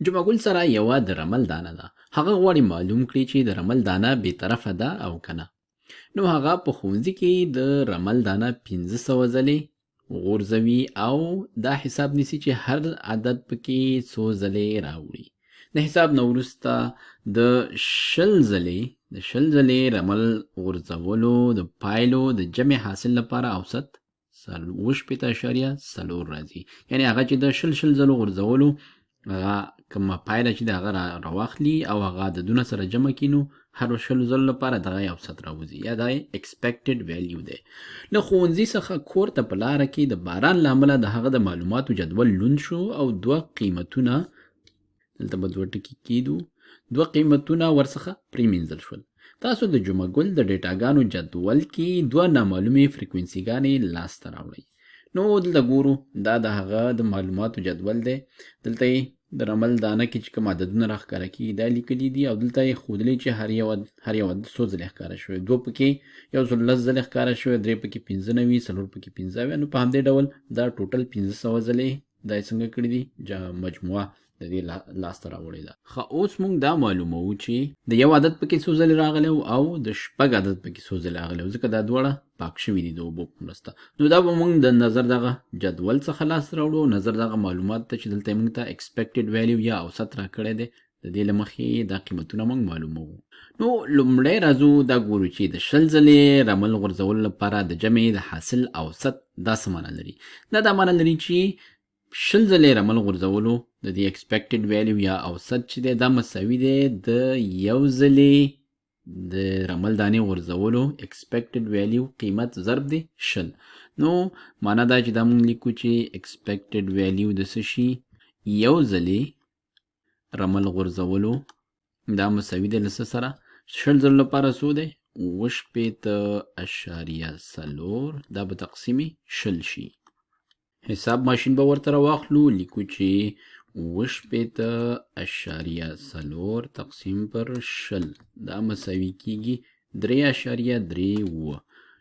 جمعه ګل سره یوه د رمل دانه ده. هغه غواړي معلوم کړي چې د رمل دانه بې طرفه ده او که نه. نو هغه په ښوونځي کې د رمل دانه 500 ځلې غورځوي او دا حساب نیسي چې هر عدد پکې څو ځلې راوړي. د حساب نه وروسته د 20 ځلې د 20 ځلې رمل غورځولو د پایلو د جمع حاصل لپاره اوسط 60.4 راځي. یعنی هغه چې د 20 20 ځلو غورځولو هغه کومه پایله چې د هغه راواخلي او هغه عددونه سره جمع کړي، نو هر 20 ځلو لپاره دغه یې اوسط راوځي، یا دا یې expected value دی. له ښوونځي څخه کور ته په لاره کې د باران له امله د هغه د معلوماتو جدول لوند شو او دوه قیمتونه، دلته به دوه ټکي کیدو، دوه قیمتونه ورڅخه پرېمینځل شول. تاسو د جمعه ګل د ډیټاګانو جدول کې دوه نامعلومې فریکوینسیګانې لاسته راوړئ. نو دلته ګورو دا د هغه د معلوماتو جدول دی. دلته یې د رمل دانه کې چې کوم عددونه راښکاره کېږي دا لیکلي دي، او دلته یې ښودلي چې هر یو عدد څو ځلې ښکاره شوی. دوه پکې 110 ځلې ښکاره شوی، درې پکې 95، څلور پکې 75. نو په همدې ډول دا ټوټل 500 ځلې دا یې څنګه کړي دي، مجموعه د دې لاسته راوړې ده. ښه، اوس موږ دا معلوموو چې د یو عدد پکې څو ځلې راغلی او د شپږ عدد پکې څو ځلې راغلی، ځکه دا دواړه پاک شوي دي د اوبو په مرسته. نو دا به موږ د نظر دغه جدول څخه لاسته راوړو، نظر دغه معلومات ته چې دلته موږ ته expected value یا اوسط راکړی دی، د دې له مخې دا قیمتونه موږ معلوموو. نو لومړی راځو دا ګورو چې د 20 ځلې رمل غورځولو لپاره د جمع د حاصل اوسط دا څه معنی لري. دا دا معنی لري چې 20 ځلې رمل غورځولو د دې expected value یا اوسط چې دی دا مساوي دی د یو ځلې د رمل دانې غورځولو expected value قیمت ضرب دی 20. نو معنا دا چې دا موږ لیکو چې expected value د څه شي یو ځلې رمل غورځولو دا مساوي دی له څه سره، 20 ځلو لپاره څو دی، 67.4، دا به تقسیمي 20 شي. حساب ماشین به ورته راواخلو، لیکو چې 67.4 تقسیم پر 20 دا مساوي کیږي 3.37.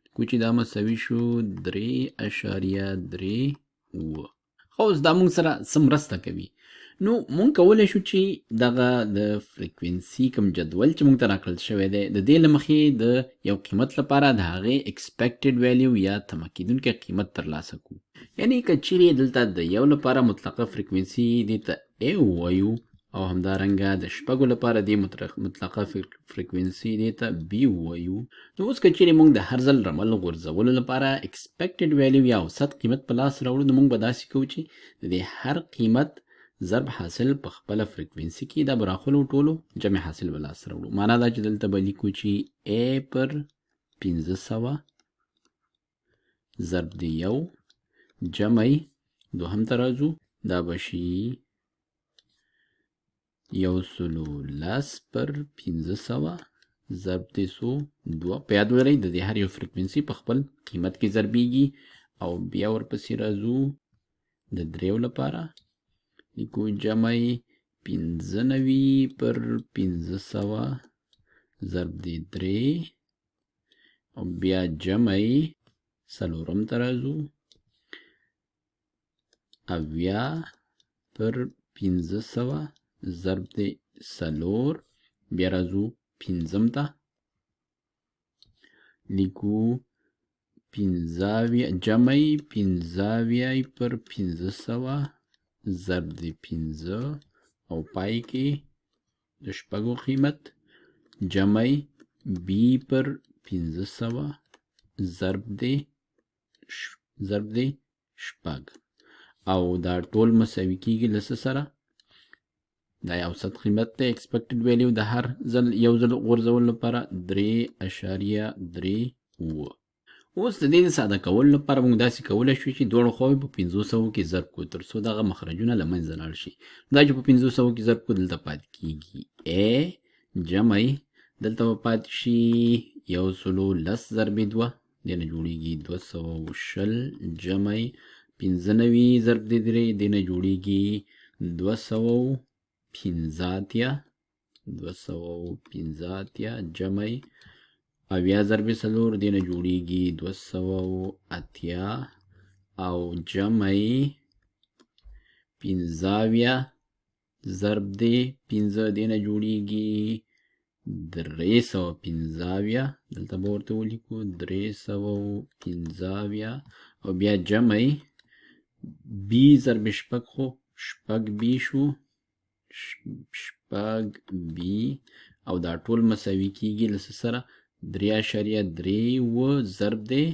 لیکو چې دا مساوي شو 3.37. خو اوس دا موږ سره څه مرسته کوي؟ نو موږ کولی شو چې دغه د فریکوینسي کوم جدول چې موږ ته راکړل شوی دی د دې له مخې د یو قیمت لپاره د هغې expected value یا تمه کېدونکی قیمت ترلاسه کړو. یعنی که چیرې دلته د یو لپاره مطلقه فریکوینسي دې ته A ووایو او همدارنګه د شپږو لپاره دې مطلقه فریکوینسي دې ته B ووایو، نو اوس که چیرې موږ د هر ځل رمل غورځولو لپاره expected value یا اوسط قیمت په لاس راوړو، نو موږ به داسې کوو چې د دې هر قیمت ضرب حاصل په خپله فریکوینسي کې دا به راخلو، ټولو جمع حاصل به لاس راوړو. معنا دا چې دلته به لیکو چې A پر 500 ضرب د یو جمع دوهم ته راځو، دا به شي 110 پر 500 ضرب د څو دوه. په یاد ولرئ د دې هر یو فریکوینسي په خپل قیمت کې ضربیږي. او بیا ورپسې راځو د دریو لپاره، لیکو جمع 95 پر 500 ضرب د درې، او بیا جمع څلورم ته راځو 70 پر 500 ضرب د څلور، بیا راځو پنځم ته، لیکو جمع 75 پر 500 ضرب د پنځه، او پای کې د شپږو قیمت جمع B پر 500 ضرب د شپږ، او دا ټول مساوي کیږي له څه سره، دا یو اوسط قیمت دی expected value د هر ځل یو ځل غورځولو لپاره 3.37. اوس د دې د ساده کولو لپاره موږ داسې کولی شو چې دواړو خواوې په 500 کې ضرب کړو تر څو دغه مخرجونه له منځه لاړ شي. دا چې په 500 کې ضرب کړو دلته پاتې کیږي A جمع دلته به پاتې شي 110 ضرب دوه، دې نه جوړیږي 220 جمع 95 ضرب درې، دې نه جوړیږي 285، 285 جمع 70 ضرب څلور، دې نه جوړیږي 280 او جمع 75 ضرب دی 5، دې نه جوړیږي 375. دلته به ورته ولیکو 375 او بیا جمع بی ضرب شپږ، خو شپږ بی شو، شپږ بی، او دا ټول مساوي کیږي له څه سره؟ 3.37 ضرب دی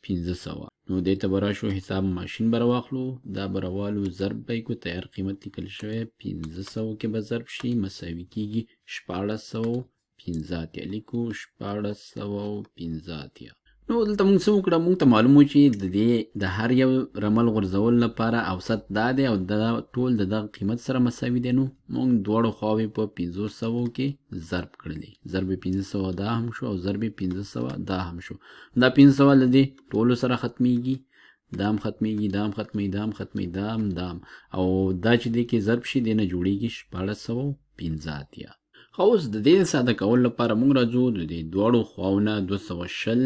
500. نو دې ته به راشو، حساب ماشین به راواخلو، دا به راوالو، ضرب به یې کړو، تیار قیمت لیکل شوی 500 کې به ضرب شي، مساوي کیږي 1685. لیکو 1685. نو دلته موږ څه وکړه؟ موږ ته معلوم و چې د دې د هر یو رمل غورځولو لپاره اوسط دا دی او دا ټول د دغه قیمت سره مساوي دی. نو موږ دواړو خواوې په 500 کې ضرب کړلې، ضرب 500 دا هم شو او ضرب 500 دا هم شو. دا 500 له دې ټولو سره ختمیږي، دا هم ختمیږي، دا هم ختمیږي، دا هم ختمیږي، دا هم، دا هم، او دا چې دې کې ضرب شي دې نه جوړیږي 1685. خو اوس د دې ساده کولو لپاره موږ راځو د دې دواړو خواو نه 220،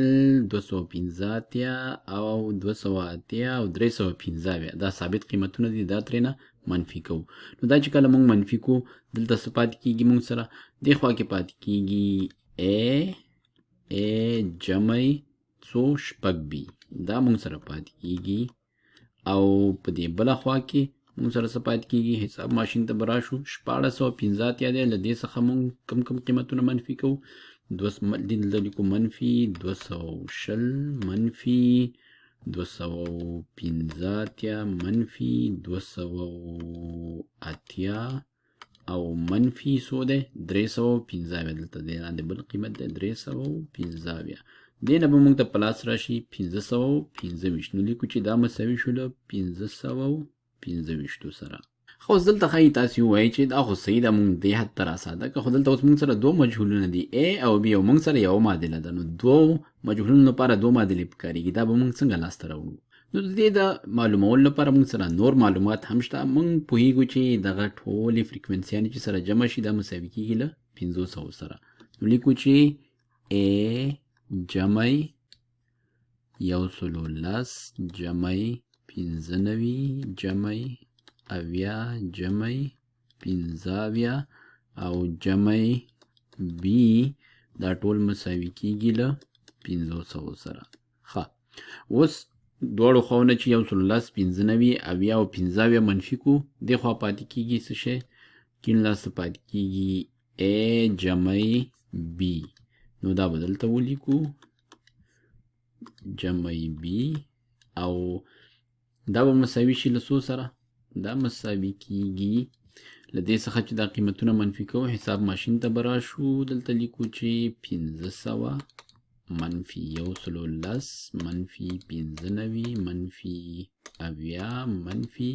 285 او 280 او 375، دا ثابت قیمتونه دي، دا ترې نه منفي کوو. نو دا چې کله موږ منفي کوو، دلته څه پاتې کیږي؟ موږ سره دې خوا کې پاتې کیږي ا جمع څو؟ شپږ بي، دا موږ سره پاتې کیږي. او په دې بله خوا کې موږ سره څه پاتې کیږي؟ حساب ماشین ته به راشو، 1685 دی، له دې څخه موږ کم کم قیمتونه منفي کوو. دې دلته لیکو منفي 220، منفي 285، منفي 280 او منفي څو دی؟ 375. دلته دې لاندې بل قیمت دی 375. دې نه به موږ ته په لاس راشي 525. نو لیکو چې دا مساوي شو له 525 سره. خو اوس دلته ښایي تاسې ووایئ چې دا خو صحیح ده، موږ دې حد ته را ساده کړه، خو دلته اوس موږ سره دوه مجهولونه دي، A او B، او موږ سره یوه معادله ده. نو دوو مجهولونو لپاره دوه معادلې پکارېږي، دا به موږ څنګه لاسته راوړو؟ نو د دې د معلومولو لپاره موږ سره نور معلومات هم شته. موږ پوهیږو چې دغه ټولې فریکونسیانې چې سره جمع شي دا مساوي کیږي له 500 سره. نو لیکو چې A جمع 110 جمع 95 جمع 70 جمع 75 او جمع B، دا ټول مساوي کیږي له 500 سره. ښه، اوس دواړو خواو نه چې 110، 95، 70 او 75 منفي کو، دې خوا پاتې کیږي څه شی؟ کیڼ لاس ته پاتې کیږي A جمع B. نو دا به دلته ولیکو جمع B، او دا به مساوي شي له څو سره؟ دا مساوي کیږي له دې څخه چې دا قیمتونه منفي کوو، حساب ماشین ته به راشو، دلته لیکو چې 500 منفي 110 منفي 95 منفي 70 منفي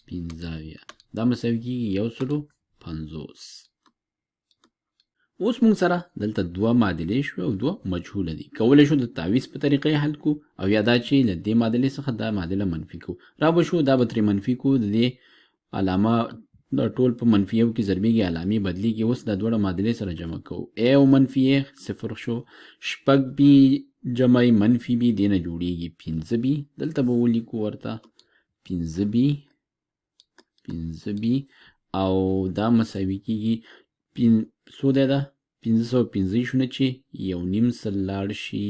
75، دا مساوي کیږي 150. اوس موږ سره دلته دوه معادلې شوې او دوه مجهوله دي. کولی شو د تعویض په طریقه یې حل کړو، او یا دا چې له دې معادلې څخه دا معادله منفي کړو. را به شو، دا به ترې منفي کړو، د دې علامه دا ټول په منفي یو کې ضربېږي، علامې بدلیږي. اوس دا دواړه معادلې سره جمع کوو، ا او منفي ا صفر شو، شپږ بي جمع منفي بي دې نه جوړیږي پنځه بي، دلته به ولیکو ورته پنځه بي، پنځه بي، او دا مساوي کیږي څو دی؟ دا 525 نه چې یو نیم سل لاړ شي،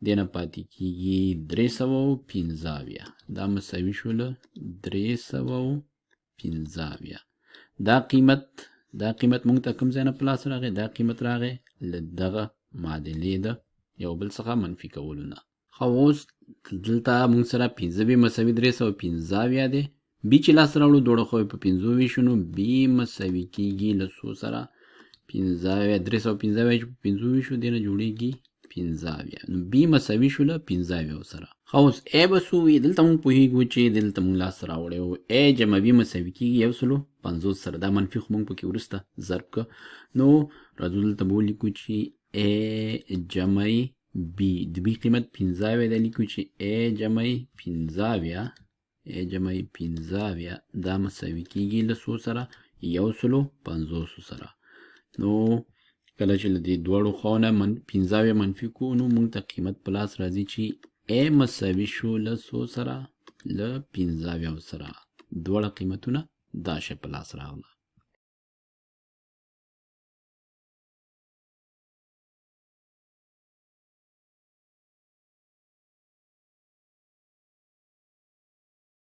دې نه پاتې کیږي 375. دا مساوي شو له 375. دا قیمت موږ ته کوم ځای نه په لاس راغی؟ دا قیمت راغی له دغه معادلې د یو بل څخه منفي کولو نه. ښه، اوس دلته موږ سره پنځه بي مساوي 375 دی. بي چې لاس راوړو، دواړه خواوې په پنځو ویشو، نو بي مساوي کیږي له څو سره؟ 75، 375 چې په پنځو ویشو دې نه جوړیږي 75. نو بي مساوي شو له 75 سره. ښه، اوس ای به څو وي؟ دلته موږ پوهېږو چې دلته موږ لاس راوړی و، ای جمع بي مساوي کیږي 150 سره. دا منفي خو موږ پکې وروسته ضرب کړه. نو راځو دلته به ولیکو چې ای جمع بي، د بي قیمت 75 دی، لیکو چې ای جمع 75، ای جمع 75، دا مساوي کیږي له څو سره؟ 150 سره. نو کله چې له دې دواړو خواو نه 75 منفي کړو، نو موږ ته قیمت په لاس راځي چې ای مساوي شو له څو سره؟ له 75 سره. دواړه قیمتونه دا شی په لاس راغله.